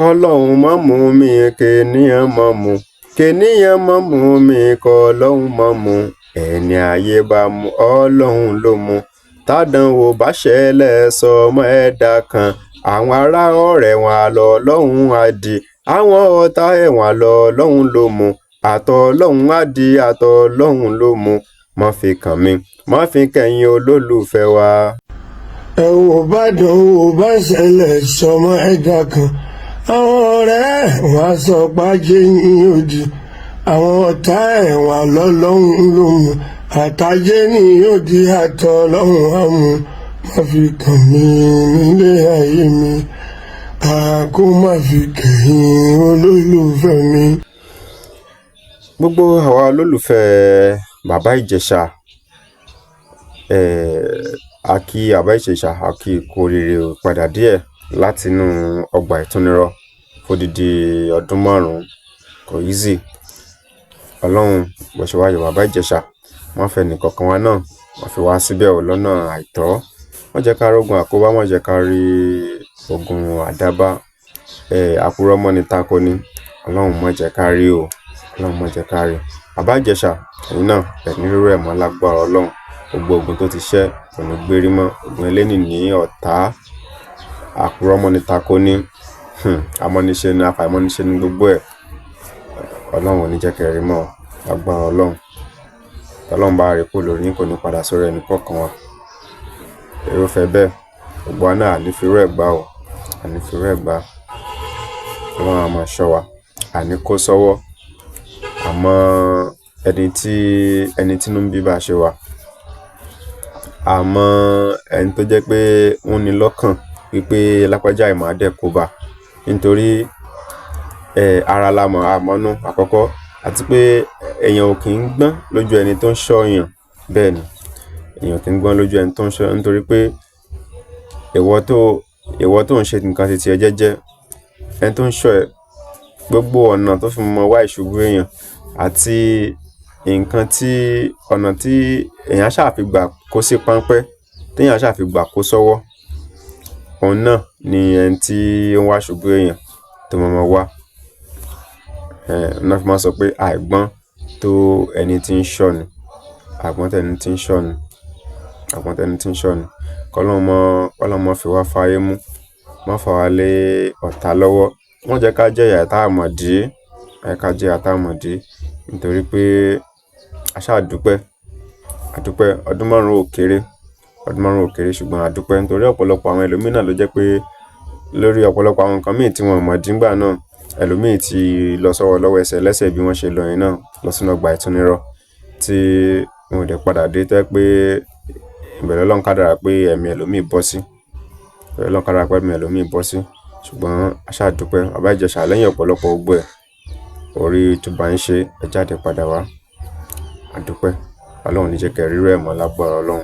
Kọ́lọ́hun má mú mi, kènìyàn má mú, kènìyàn má mú mi, kọ́lọ́hun má mú. Ẹni ayé bá mú, Ọlọ́hun ló mú. Tádánwò bá ṣẹlẹ̀ sọ́mọ ẹ̀dá kan, àwọn ará ọ̀rẹ́ wọn á lọ lọ́hùn á di, àwọn ọ̀tá ẹ̀wọ̀n á lọ lọ́hùn ló mú, àtọlọ́hun á di, àtọlọ́hun ló mú. Má fi kàn mí, má fi kẹ̀yìn olólùfẹ́ wa. Ẹ wò bá dánwò bá ṣẹlẹ̀ sọmọ ẹ̀dá kan, àwọn ọ̀rẹ́ ẹ̀ wọ́n á sọ pàjẹ́ yín òdì, àwọn ọ̀tá ẹ̀ wọ́n á lọ́lọ́hún ló mú, àtàjẹ́ ní òdì, àtọlọ́hún á mú. Má fi kàn mí nílé ayé mi, kó má fi kẹ̀yìn olólùfẹ́ mi. Gbogbo àwa olólùfẹ́ Bàbá Ìjẹ̀ṣà, a kí Bàbá Ìjẹ̀ṣà, a kí kú oríire o, padà díẹ̀ látinú ọgbà ìtúnirọ̀ fódìdí ọdún 5. Kò easy. Ọlọ́run bó ṣe wá yọ Bàbá Ìjẹ̀ṣà, wọ́n fẹ́ nìkọ̀ọ̀kan wa náà, wọ́n fi wá síbẹ̀ ò lọ́nà àìtọ́. Wọ́n jẹ́ ká rógun àkóbá, wọ́n jẹ́ ká rí ogun àdábá, àpurọ́ mọ́ni tako ni. Ọlọ́run má jẹ́ ká rí o, Ọlọ́run má jẹ́ ká rí. Bàbá Ìjẹ̀ṣà, ẹ̀yin náà ẹ̀ ní rírú ẹ̀ mọ́ lágbára Ọlọ́run. Gbogbo ogun tó ti ṣẹ́ kò ní gbérí mọ́. Ogun elénìní, ọ̀tá, àpurọ́ mọ́ni tako ni, amọ́niṣe ni, afàìmọ́niṣe ni, gbogbo ẹ̀. Ọlọ́run ò ní jẹ́ kẹ́ ẹ rí mọ́ lágbára Ọlọ́run. Tọ́lọ́run bá rí kúrò lórí yín, kò ní padà sórí ẹnì kọ̀ọ̀kan wa. Irúfẹ́ bẹ́ẹ̀, gbogbo wa náà à ní firú ẹ̀ gbá o, à ní firú ẹ̀ gbá. Ọlọ́run á máa ṣọ́ wa, à ní kó sọ́wọ́. Àmọ́ ẹni tí ẹni tínú ń bí bá ṣe wà, àmọ́ ẹni tó jẹ́ pé ó ní lọ́kàn wípé lápájá ìmọ̀ á dẹ̀ kó bá, nítorí ara la mọ̀ àmọ́nú àkọ́kọ́, àti pé èèyàn ò kì í gbọ́n lójú ẹni tó ń ṣọ́yàn. Bẹ́ẹ̀ ni, èèyàn ò kì í gbọ́n lójú ẹni tó ń ṣọ́yàn, nítorí pé ìwọ tó ń ṣe nǹkan ti tiẹ̀ jẹ́jẹ́, ẹni tó ń ṣọ́ ẹ, gbogbo ọ̀nà tó fi mọ wá ìṣubú èèyàn àti nǹkan tí ọ̀nà tí èèyàn ṣáà fi gbà kó sí páńpẹ́, téèyàn ṣáà fi gbà kó sọ́wọ́, òun náà ni ẹni tí ó ń wá ìṣubú èèyàn tó máa ma wá. Náà fi máa ń sọ pé àìgbọ́n tó ẹni tí ń ṣọ́ ni, àìgbọ́n tó ẹni tí ń ṣọ́ ni, àìgbọ́n tó ẹni tí ń ṣọ́ ni. Kọ́lọ́run má fi wá fáyé mú, má fà wá lé ọ̀tá lọ́wọ́, má jẹ́ ká jẹ̀yà tá a mọ̀ dí, má jẹ́ ká jẹ̀yà tá a mọ̀ dí, nítorí pé a ṣáà dúpẹ́, a dúpẹ́. Ọdún 5 ò kéré, ọdún 5 ò kéré, ṣùgbọ́n a dúpẹ́ nítorí ọ̀pọ̀lọpọ̀ àwọn ẹlòmíì náà ló jẹ́ pé lórí ọ̀pọ̀lọpọ̀ àwọn nǹkan míì tí wọn ò mọ̀ dí ńgbà náà, ẹlòmíì ti lọ sọ́wọ́ lọ́wọ́ ẹsẹ̀ lẹ́sẹ̀ bí wọ́n ṣe lọ yẹn náà lọ sínú ọgbà ìtúnirọ̀ tí wọn ò dẹ̀ padà dé, tó jẹ́ pé ìbẹ̀rẹ̀ Ọlọ́run kádàrá pé ẹ̀mí ẹlòmíì bọ́ sí, ìbẹ̀rẹ̀ Ọlọ́run kádàrá pé ẹ̀mí ẹlòmíì bọ́ sí. Ṣùgbọ́n a ṣáà dúpẹ́. Bàbá Ìjẹ̀ṣà, lẹ́yìn ọ̀pọ̀lọpọ̀ gbogbo ẹ̀, orí tó bá ń ṣe, ẹ jáde padà wá, a dúpẹ́. Ọlọ́run ò ní jẹ́ kẹ́ ẹ rírú ẹ̀ mọ́ lágbára Ọlọ́run.